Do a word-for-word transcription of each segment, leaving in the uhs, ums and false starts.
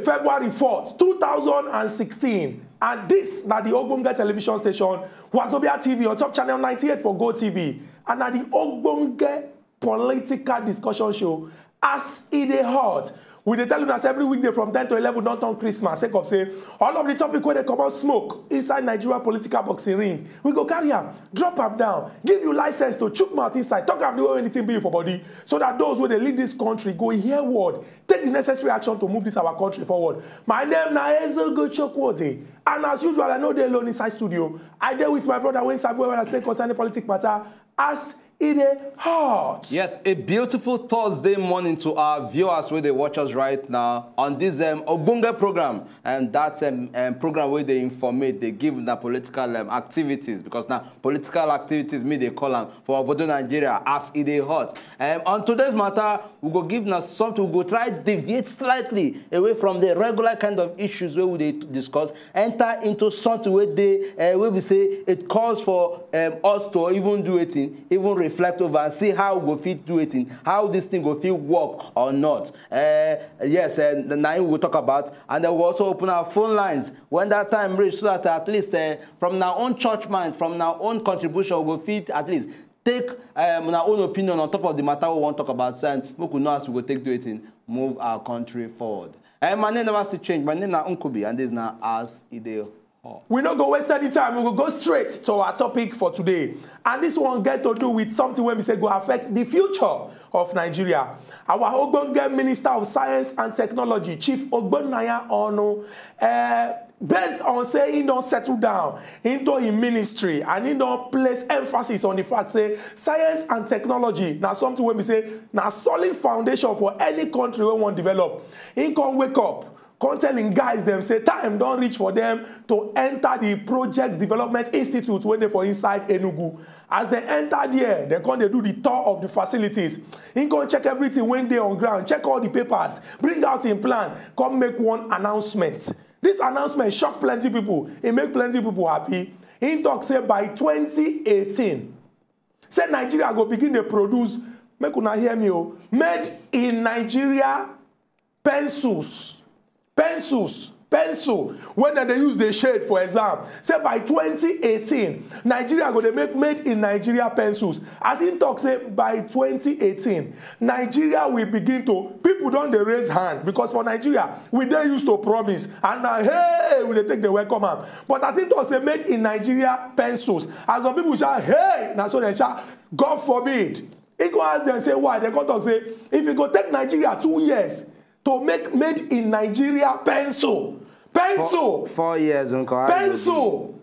February fourth, two thousand and sixteen, and this na the ogbonge television station, Wazobia T V, on top channel ninety-eight for Go T V, and na the ogbonge political discussion show as e dey hot. We dey tell una say every weekday from ten to eleven don turn Christmas, sake of say all of the topic wey dey comot smoke inside Nigeria political boxing ring, we go carry am, drop am down, give you license to chook mouth inside, talk am the way anything be for body, so that those wey dey lead this country go hear word, take the necessary action to move this our country forward. My name na Ezeogo Chukwudi, and as usual, I no dey alone inside studio. I dey with my brother wey sabi well well as take concerning politics matter as e dey hot. Yes, a beautiful Thursday morning to our viewers wey dey watch us right now on this um, ogbonge program, and that um, um, program wey dey informate, dey give the political um, activities, because now political activities me dey call am for obodo Nigeria as e dey hot. Um, on today's matter, we go give na something, we go try deviate slightly away from the regular kind of issues wey we dey discuss, enter into something wey dey uh, wey be say it calls for um, us to even do wetin, even reflect over and see how we go fit do wetin, how this thing go fit work or not. Uh, yes, uh, na im we go talk about, and then we also open our phone lines when that time reach, so that at least uh, from our own church mind, from our own contribution, we go fit at least take um, our own opinion on top of the matter we wan talk about, so and make we know as we go take do wetin, move our country forward. Uh, my name never still change. My name na Nkubi, and this na as e dey hot. We no go waste any time, we go go straight to our topic for today. And this one get to do with something wey be say go affect the future of Nigeria. Our ogbonge Minister of Science and Technology, Chief Ogbonnaya Onu, uh, based on say he don settle down into him ministry and he don place emphasis on the fact say science and technology na something wey be say na solid foundation for any country wey wan develop. He come wake up, come tell him guys dem say time don reach for them to enter the Project Development Institute wey dey for inside Enugu. As dem enter there, dem come dey do the tour of the facilities. He come check everything wey dey on ground, check all the papers, bring out him plan, come make one announcement. This announcement shock plenty people, e make plenty people happy. He talk say by twenty eighteen, say Nigeria go begin dey produce, make una hear me o, made in Nigeria pencils. Pencils, pencil wey dem dey use dey shade for exam. Say by twenty eighteen, Nigeria go dey make made in Nigeria pencils. As he talk say by twenty eighteen, Nigeria will begin to, people don dey raise hand, because for Nigeria we dey used to promise, and na hey we dey take dey welcome am. But as he talk say made in Nigeria pencils, as some people shout hey, na so dem shout God forbid. He go ask them say why. They go talk say if e go take Nigeria two years to make made in Nigeria pencil, pencil, Four years nko. Pencil.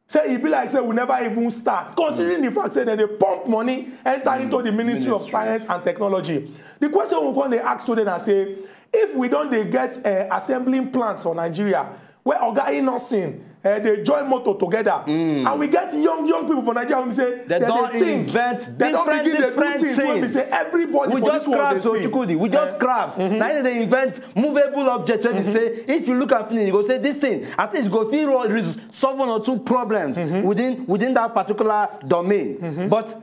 Say e be like say we never even start, considering the fact say dem dey pump money enter into the Ministry of Science and Technology. The question we come dey ask today na say if we don dey get uh, assembling plants for Nigeria, where Oga Innocent uh, dey join motor together, mm. and we get young young people for Nigeria wey say they don invent, they don begin dey do things wey be say everybody for this world dey see. We just crafts. Now they invent movable objects wey be say if you look at finish, you go say this thing at least go fit solve one or two problems mm-hmm. within within that particular domain. Mm-hmm. But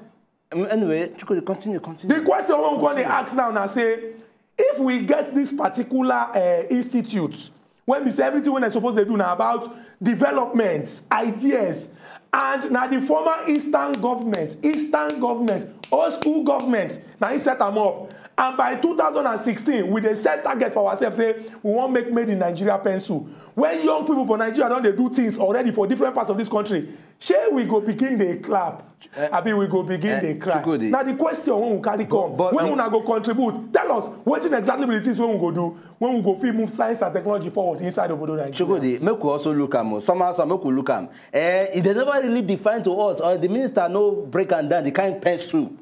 um, anyway, Chukwudi, continue, continue. The question we come dey ask now na say if we get this particular uh, institute wey be say everything wey dem suppose dey do na about developments, ideas, and na the former Eastern government, Eastern government, old school government na he set am up. And by two thousand and sixteen we dey set target for ourselves say we wan make made in Nigeria pencil. When young people for Nigeria don dey do things already for different parts of this country, shey we go begin dey clap? Uh, abi we go begin uh, dey cry? Chukwudi. Na the question wey we carry come. But, but when una go contribute, tell us wetin exactly be the things wey we go do when we go fit move science and technology forward inside obodo Nigeria. Chukwudi, make we also look am o. Somehow, somehow, make we look am. Eh, e dey never really define to us, or the minister no break am down, the kind pencil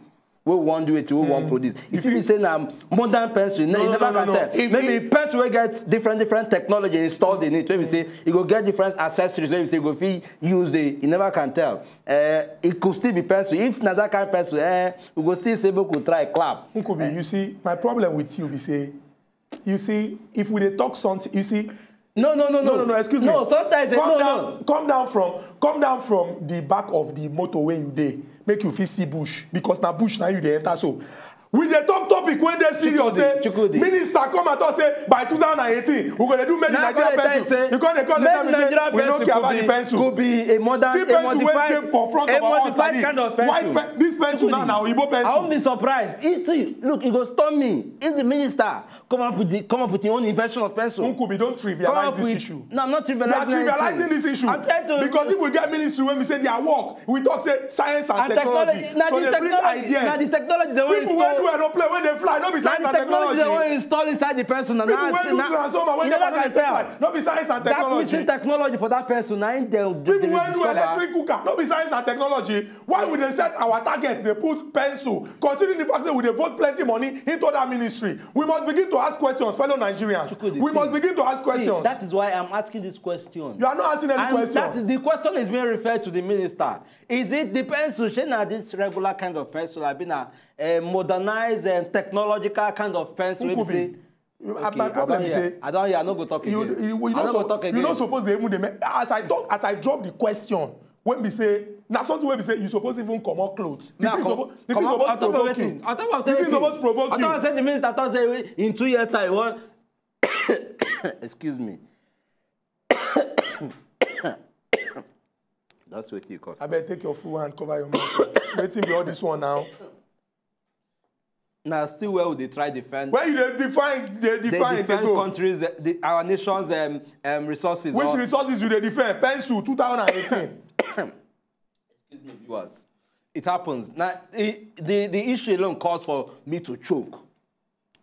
wey we wan do it, wey we wan produce. E fit be say na modern pencil, no, you never can tell. Maybe pencil wey get different different technology installed in it, wey be say e go get different accessories, wey be say e go fit use the, you never can tell. Eh, e could still be pencil. If na that kind pencil, eh, we go still say make we try clap. Nkubi, you see, my problem with you be say, you see, if we dey talk something, you see, no no no no no no excuse me, no, sometimes they, come no, down no. Come down from come down from the back of the motor wey you dey, make you fit see bush, because na bush na you dey enter. So We dey talk topic wey dey serious. Say, minister come and talk say by two thousand and eighteen we go dey do made in Nigeria pencil. You come dey come dey tell me say we no care about the pencil. Could be a modern, see pencil wey dey for front of our house, kind of pencil. White pe-, this pencil now na oyibo pencil. I won't be surprised. Look, e go stun me if the minister come up with the, come up with your own invention of pencil. Nkubi, don't trivialize this issue. No, I'm not trivializing anything. You are trivializing this issue. I'm trying to, because if we get ministry wey be say their work, we talk say science and technology. So they bring ideas. Now the technology, people wey do aeroplane wey dey fly, no be science and technology. They wan install inside the pencil. People wey do transformer wey dey fly, no be science and technology. That missing technology for that pencil, na im dem dey discover. People wey do electric cooker, no be science and technology. Why we dey set our target, dey put pencil, considering the fact say we dey vote plenty money into that ministry? We must begin to ask questions, fellow Nigerians. We must begin to ask questions. That is why I'm asking this question. You are not asking any question. The question is being referred to the minister. Is it the pencil? Shey na this regular kind of pencil? I mean, a modernized and technological kind of pencil. Nkubi, my problem be say I don hear. I no go talk again. You no suppose dey even dey make, as I talk, as I drop the question, when be say na something wey be say you suppose even comot cloth. The thing suppose provoke you. The thing suppose provoke you. I thought say the minister talk say in two years time, one. Excuse me. That's wetin you cause. Abeg, take your full hand, cover your mouth. Wetin be all this one now? Na still where we dey try defend. Where you dey defend, dey defend, dey defend countries, the, our nation's um, um, resources. Which resources you dey defend? Pencil, two thousand and eighteen. Excuse me, viewers. It happens. Now, the, the issue alone calls for me to choke.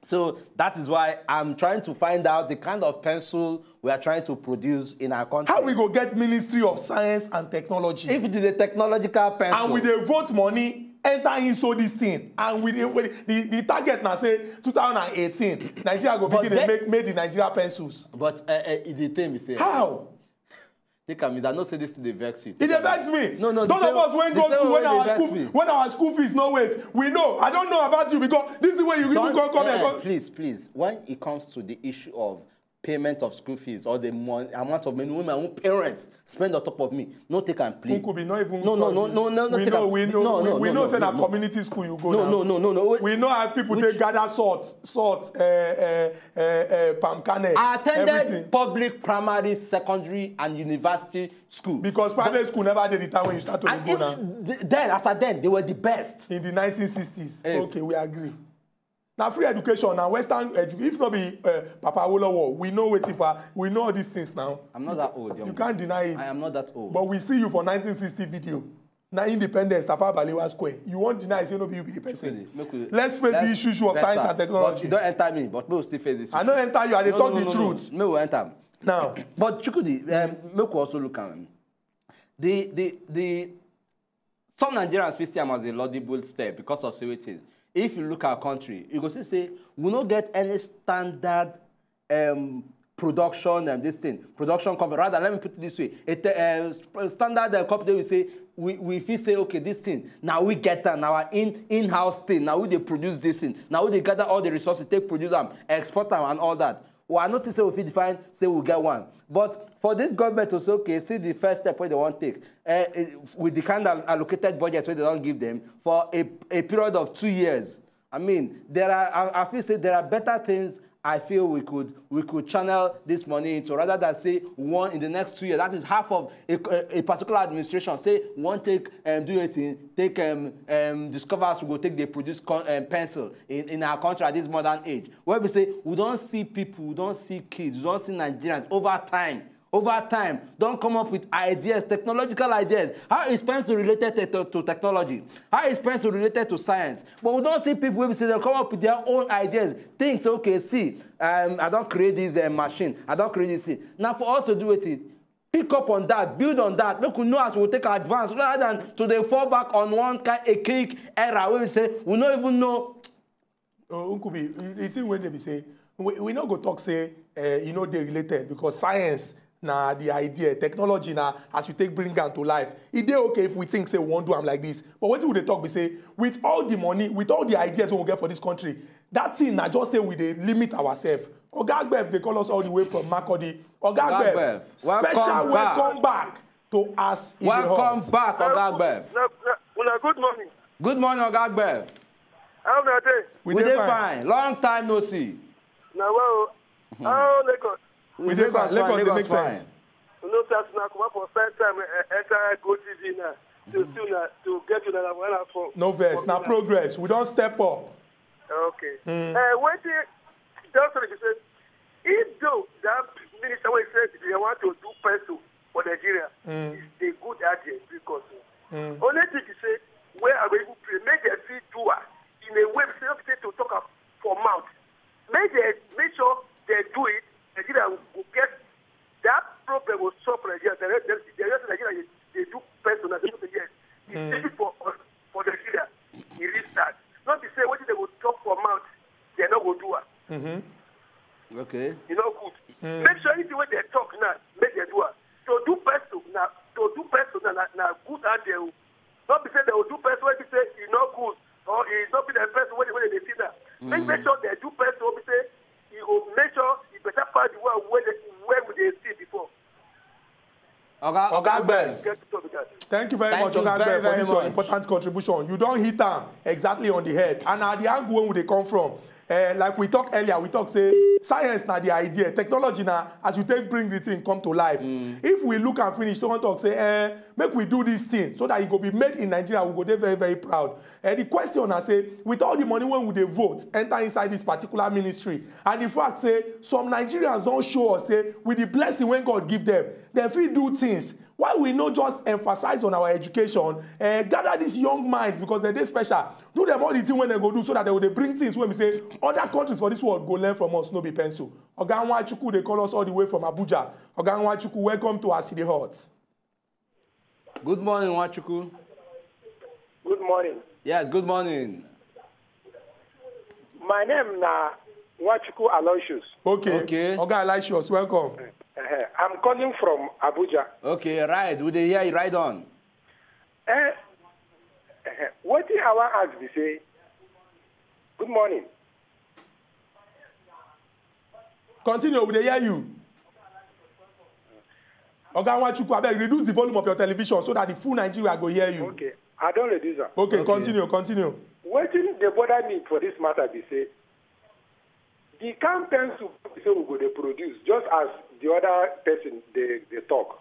So that is why I'm trying to find out the kind of pencil we are trying to produce in our country. How we go get Ministry of Science and Technology? If it is a technological pencil. And we dey vote money, enter into this thing. And we dey, we, the, the target na say two thousand and eighteen, Nigeria go begin dey make made in Nigeria pencils. But uh, uh, the thing be say. How? Take am easy. I know say this dey vex you. E dey vex me. No, no. Those of us wey go school, when our school, when our school fees no waste, we know. I don't know about you because this is where you even come, come here. Please, please. When it comes to the issue of payment of school fees or the amount of money wey my own parents spend on top of me, no take am play. Nkubi, no even. No, no, no, no, no. We know, we know, we know say na community school you go now. No, no, no, no, no. We know how people take gather salt, salt, uh, uh, uh, uh, palm kernel. I attended public primary, secondary, and university school. Because private school never dey the time when you start to go now. Then, as at then, they were the best. In the nineteen sixties. Okay, we agree. Na free education, na Western edu-, if no be uh, Papa Awolowo, we know wetin for, we know all these things now. I'm not that old, young man. You can't deny it. I am not that old. But we see you for nineteen sixty video. Na Independence, Tafawa Balewa Square. You wan deny say no be you be the person. Let's face the issue, issue of science and technology. But you don enter me, but make we still face this issue. I no enter you, I dey talk the truth. Make we enter am. Now. But Chukwudi, um, make we also look am. The, the, the, some Nigerians fit see am as a laudable step because of say wetin. If you look our country, you go see say we no get any standard um, production and this thing, production company. Rather, let me put it this way: a te- uh, sp- standard uh, company will say we, we feel say, okay, this thing now we get am, our in in-house thing, now we dey produce this thing, now we dey gather all the resources, take produce am, export am, and all that. Well, I notice say we fit define say we get one, but for this government to say, okay, see the first step wey they wan take uh, with the kind of allocated budget wey they don give them for a, a period of two years. I mean, there are. I, I feel say there are better things. I feel we could we could channel this money into rather than say one in the next two years. That is half of a, a, a particular administration. Say one take um, do a thing, take um, um, discover as we go take dey produce con, um, pencil in, in our country at this modern age. Where we say we don't see people, we don't see kids, we don't see Nigerians over time. Over time, don't come up with ideas, technological ideas. How is pencil related to, to, to technology? How is pencil related to science? But we don't see people wey be say they come up with their own ideas. Think say, okay, see, um, I don't create this uh, machine. I don't create this thing. Now for us to do it, pick up on that, build on that. Make we know as we take advance rather than to dey fall back on one kind a cake era where we say we no even know. Oh, Nkubi, the thing wey dey be say, we, we no go talk say uh, e no dey related because science na the idea, technology na as you take bring am to life. E dey okay if we think say we wan do am like this, but wetin we dey talk be say with all the money, with all the ideas wey we get for this country, that thing na just say we dey limit ourselves. Oga Agbef dey call us all the way from Makurdi. Oga Agbef, special welcome back to As E Dey Hot. Welcome back, Oga Agbef. Una good morning. Good morning, Oga Agbef. How una dey? We dey fine. Long time no see. Na well. How Lagos? We dey fine. Lagos dey make sense. You know say as una comot for first time eh, enter Go T V now, to see una to get una na wahala for. No vex, na progress. We don step up. Okay. Eh, wetin just to be say, if though that minister wey say they want to do pencil for Nigeria, is a good idea because only thing be say where I go even pray make dem fit do am in a way say no be say to talk am for mouth. Make dem make sure dem do it. Nigeria go get that problem go solve for Nigeria. The rest the rest of Nigeria dey dey do pencil na dey do yes. It's easy for us for Nigeria. E reach that. No be say wetin dem go talk for mouth dem no go do am. Okay. E no good. Make sure anything wey dem talk now make dem do am. To do pencil na to do pencil na na na good idea o. No be say dem go do pencil wey be say e no good or e no be the pencil wey dey wey dey dey see now. Make make sure dem do pencil wey be say e go make sure e better pass the one wey dey wey we dey see before. Oga Oga Gbef, Get to talk be that. thank you very Thank much, you Oga very, Gbef, for very this your much. Important contribution. You don hit am exactly on the head, and na the angle wey we dey come from. Uh, like we talk earlier, we talk say science na the idea, technology na as you take bring the thing come to life. If we look and finish, someone talk say, eh, make we do this thing so that e go be made in Nigeria, we go dey very very proud. Uh, the question na say, with all the money wey we dey vote enter inside this particular ministry, and the fact say some Nigerians don show us say with the blessing wey God give them, dem fit do things. Why we no just emphasize on our education, eh, gather these young minds because dem dey special, do dem all the thing wey dem go do so that dem go dey bring things wey be say other countries for this world go learn from us, no be pencil. Oga Nwachukwu dey call us all the way from Abuja. Oga Nwachukwu, welcome to As E Dey Hot. Good morning, Nwachukwu. Good morning. Yes, good morning. My name na Nwachukwu Aloysius. Okay. Okay. Oga Aloysius, welcome. Uh-huh. I'm calling from Abuja. Okay, right. We dey hear you. Right on. Eh, uh-huh. Wetin I wan ask be say, good morning. Continue, we dey hear you. Oga Nwachukwu, abeg reduce the volume of your television so that the full Nigeria go hear you. Okay, I don reduce am. Okay, continue, continue. Wetin dey bother me for this matter be say the kind pencil wey we go dey produce just as the other person dey dey talk.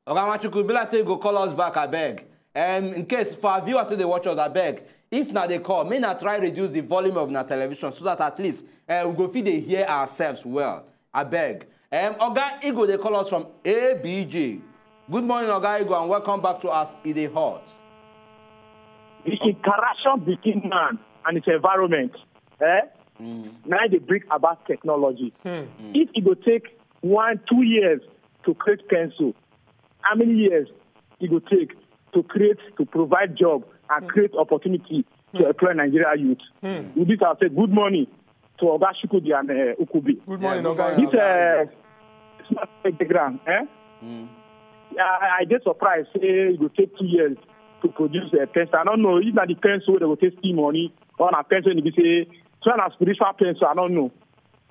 Oga Nwachukwu, be like say you go call us back, abeg. Um, in case for our viewers wey dey watch us, abeg, if na dey call, make na try reduce the volume of na television so that at least uh, we go fit dey hear ourselves well. Abeg. Um, Oga Igwe dey call us from A B J. Good morning, Oga Igwe, and welcome back to As E Dey Hot. The interaction between man and his environment, eh? Now they bring about technology. If it go take one, two years to create pencil, how many years it go take to create, to provide job and create opportunity to employ Nigeria youth? With this, I'll say good morning to Oga Shukudi and uh, Ukubi. Good morning, Yeah, Oga. good This uh, smart background, eh? I, I get surprised. Say it go take two years to produce a pencil. I don't know if na the pencil wey dey go take steal money or na pencil wey be say so na spiritual pencil. I don't know.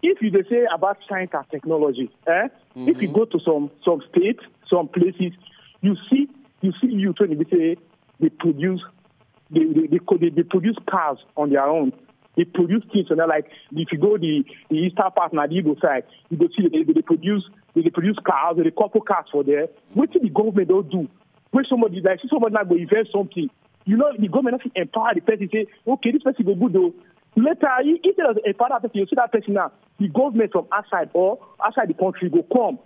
If you dey say about science and technology, eh? If you go to some some states, some places, you see you see youth wey be say they produce they they, they, co- they, they produce cars on their own. They produce things on their like if you go the the eastern part na the Igbo side, you go see they, they, they produce they, they produce cars, they couple cars for there. Wetin the government don do? Wey somebody like see somebody now go invent something, you know the government no fit empower the person say okay this person go good o. Later he instead of empower that person, you see that person now the government from outside or outside the country go come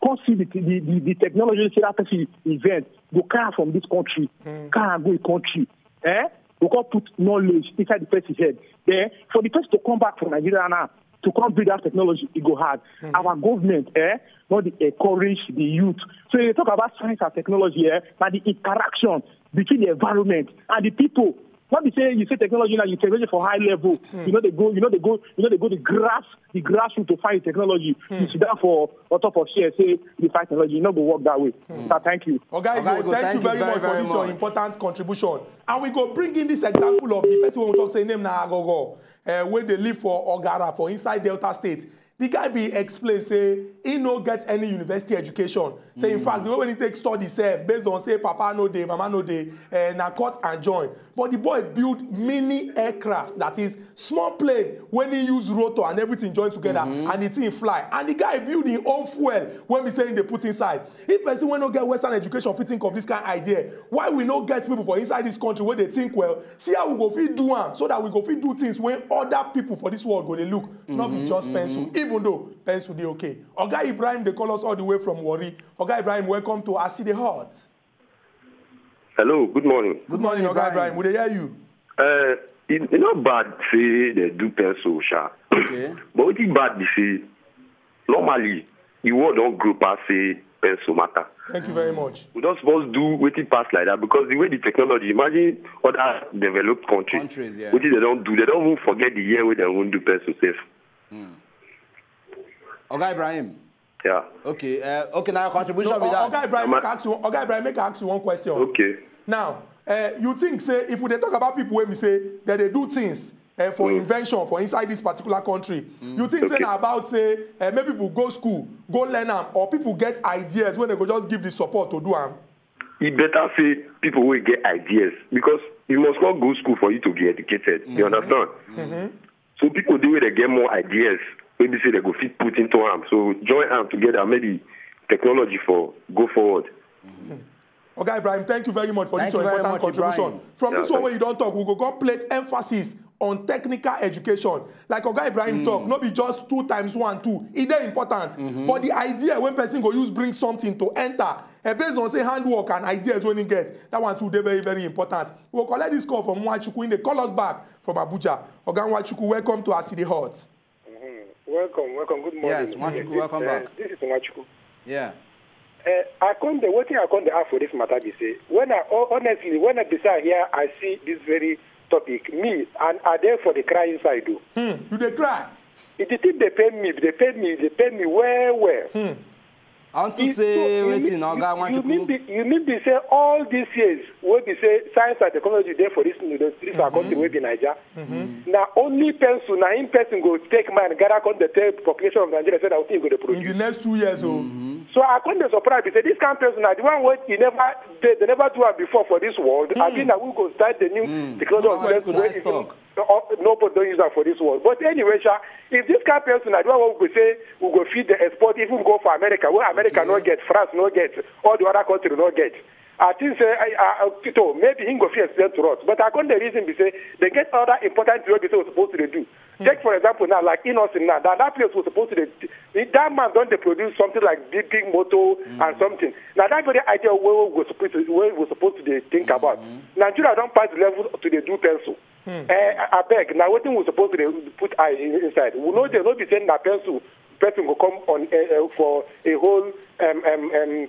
come see the the the, the technology say that person invent go carry am from this country carry am go the country eh go come put knowledge inside the person head then for the person to come back from Nigeria now to come build that technology e go hard our government eh no dey encourage the youth so you dey talk about science and technology eh na the interaction between the environment and the people no be say you say technology na you technology for high level you no dey go you no dey go you no dey go the grass the grassroots to find the technology you sit down for on top of chair say you dey find technology e no go work that way sir thank you. Oga Igwe, thank you very much for this your important contribution. And we go bring in this example of the person wey we talk say name na Agogo, uh, wey dey live for Ogara for inside Delta State. The guy be explain say he no get any university education. Say in fact, the way when he take study sef, based on say papa no dey, mama no dey, eh, na cut and join. But the boy build mini aircraft, that is small plane, when he use rotor and everything join together and the thing fly. And the guy build him own fuel when we say he dey put inside. If person wey no get Western education fit think of this kind idea, why we no get people for inside this country wey dey think well? See how we go fit do am so that we go fit do things wey other people for this world go dey look, not be just pencil, even though pencil dey okay. Oga Ibrahim dey call us all the way from Warri. Oga Ibrahim, welcome to As E Dey Hot. Hello, good morning. Good morning, Oga Ibrahim. We dey hear you. Uh, e e no bad say dem do pencil, sha. Okay. But wetin bad be say normally the world don grow pass say pencil matter. Thank you very much. We don suppose do wetin pass like that, because the way the technology, imagine other developed countries, Countries, yeah. Wetin dem don do, dem don even forget the year wey dem even do pencil sef. Oga Ibrahim. Yeah. Okay. Uh, okay. Now your contribution No, be that. Oga Ibrahim, Ma- make I ask you. Oga Ibrahim, make I ask you one question. Okay. Now, uh, you think say if we dey talk about people wey we say that they do things uh, for invention for inside this particular country, you think say Okay. na about say uh, maybe people go school, go learn am, or people get ideas when they go just give the support to do am? E better say people wey get ideas, because you must not go school for you to be educated. You understand? So people dey wey dey get more ideas, wey be say dem go fit put into am. So join am together, make the technology for go forward. Oga Ibrahim, thank you very much for this Thank your you very important much, contribution. Ibrahim. From Yeah, this one thank wey you don talk, we go come place emphasis on technical education. Like Oga Ibrahim talk, no be just two times one two. E dey important, but the idea when person go use bring something to enter, eh, based on say handwork and ideas wey he get, that one too dey very very important. We go collect this call from Nwachukwu. He dey call us back from Abuja. Oga Nwachukwu, welcome to As E Dey Hot. Welcome, welcome. Good morning. Yes, Nwachukwu, welcome Uh, back. This is Nwachukwu. Yeah. Uh, I come the wetin I come the ask for this matter be say when I ho- honestly when I be say I hear I see this very topic, me and I dey for the crying side o. Hmm, you dey cry. If the thing dey pain me, dey pain me, dey pain me well well. I want to If- say so, you wetin mean- Oga you, you mean Nwachukwu. be you mean be say all these years wey be say science and technology dey for this industry for our country wey be Naija. Na only pencil na him person go take mind gather come dey tell population of Nigeria say na wetin you go dey In the produce. Next two years o. So I come dey surprise be say this kind pencil na the one wey e never dey dey never do am before for this world. Abi na we go start the new technology of Nice, pencil wey nice even talk. uh, nobody don use am for this world. But anyway sha, if this kind pencil na the one wey we go say we go fit dey export even go for America wey America no get, France no get, all the other country no get. I think say I, I, I, so maybe he go fit explain to us. But I come the reason be say they get other important thing wey be say we suppose to dey do. Take for example now, like Innocent now, that, that place was supposed to dey, that man don dey produce something like big big motor and something. Now that very idea wey we suppose to wey we suppose to dey think about. Nigeria don pass the level to dey do pencil. Eh, abeg, na wetin we suppose to dey put eye in- inside. We no dey no be say na pencil person go come on eh, eh, for a whole um, um, um,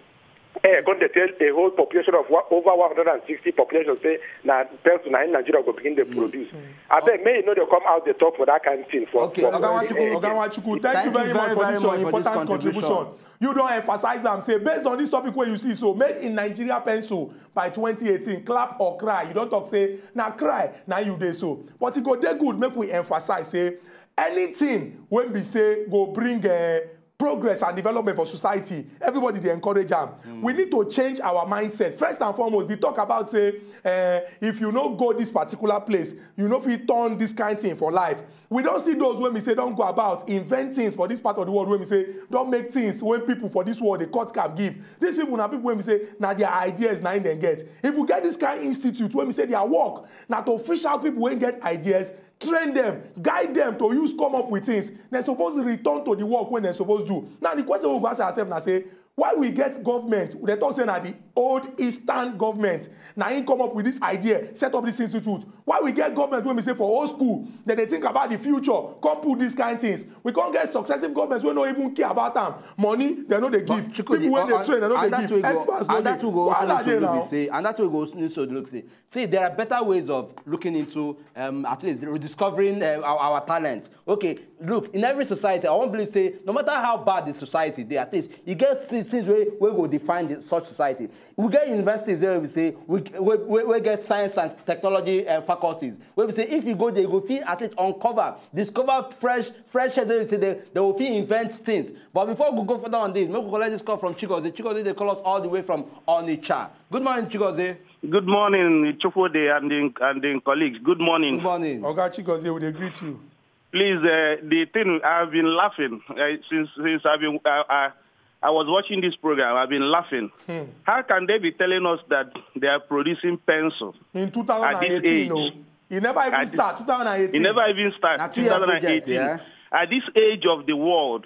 eh, come dey tell a whole population of wa- over one hundred and sixty population say na pencil na in Nigeria go begin dey produce. Abeg, make e no dey come out dey talk for that kind thing for. Okay, for Oga Nwachukwu. Oga Nwachukwu, thank, Thank you very you much very for much this for your this important contribution. contribution. You don emphasize am say based on this topic wey you see so, made in Nigeria pencil by twenty eighteen, clap or cry. You don talk say na cry na you dey so, but e go dey good make we emphasize say anything wey be say go bring uh, progress and development for society, everybody dey encourage am. We need to change our mindset. First and foremost, the talk about say uh, if you no go this particular place, you no fit turn this kind thing for life. We don see those wey be say don go about invent things for this part of the world wey be say don make things wey people for this world dey cut cap give. These people na people wey be say na their ideas na im dem get. If we get this kind institute wey be say their work na to fish out people wey get ideas, train them, guide them to use come up with things, dem suppose return to the work wey dem suppose do. Now the question we go ask ourselves na say why we get government, dem talk say na the old eastern government na im come up with this idea, set up this institute. Why we get government wey be say for old school dem dey think about the future, come put this kind things. We come get successive governments wey no even care about am. Money dem no dey give. Chukwu, People wey on- dey train dem no and dey that give. Way go, Experts no and dey. That will go also Wahala need to dey look now. The same. And that will go also need to look the same. See, there are better ways of looking into um, at least rediscovering uh, our, our talent. Okay, look, in every society, I won't believe say no matter how bad the society dey, at least you get things things wey wey go define the, such society. We get universities where we say we we, we, we get science and technology uh, faculties. Wey be say if you go there, you go fit at least uncover, discover fresh, fresh heads wey be say they, they will fit invent things. But before we go further on this, make we collect this call from Chigozie. Chigozie, they call us all the way from Onitsha. Good morning, Chigozie. Good morning, Chukwudi and the, and the colleagues. Good morning. Good morning. Oga Chigozie, we dey greet you. Please, uh, the thing, I've been laughing uh, since since I've been uh, I, I was watching this program. I've been laughing. Hmm. How can they be telling us that they are producing pencil in at this two thousand eighteen? Age? No, it never even at this start. Two thousand eighteen. It never even start. Na two-year project, two thousand eighteen. Yeah. At this age of the world,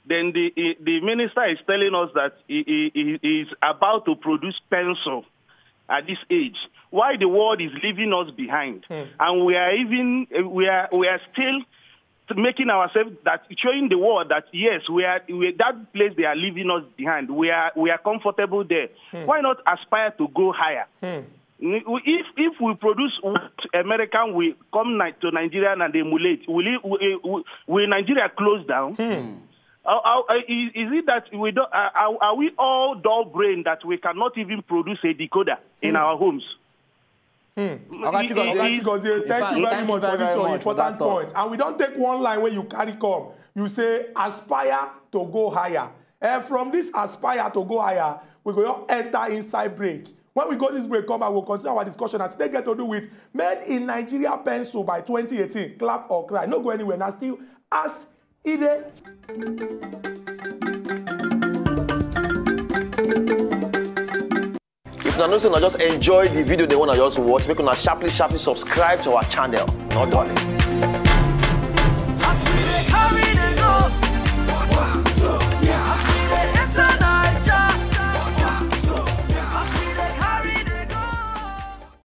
then the the minister is telling us that he, he, he is about to produce pencil at this age. Why the world is leaving us behind, hmm, and we are even we are we are still making ourselves that, showing the world that yes, we are we, that place they are leaving us behind. We are we are comfortable there. Hmm. Why not aspire to go higher? Hmm. If if we produce what American will come Ni- to Nigeria and emulate, will it, will, will, will Nigeria close down? Hmm. How, how, uh, is, is it that we don't? Uh, are, are we all dull brain that we cannot even produce a decoder in, hmm, our homes? Hmm. Oga Chigozie, thank you very much for this your important point. And we don't take one line when you carry come. You say aspire to go higher. And from this aspire to go higher, we go enter inside break. When we go this break, come and we'll continue our discussion and still get to do with made in Nigeria pencil by twenty eighteen. Clap or cry. No go anywhere. Now still as Ide. If una know say una just enjoy the video, they wanna just watch, make una sharply, sharply subscribe to our channel. No darling.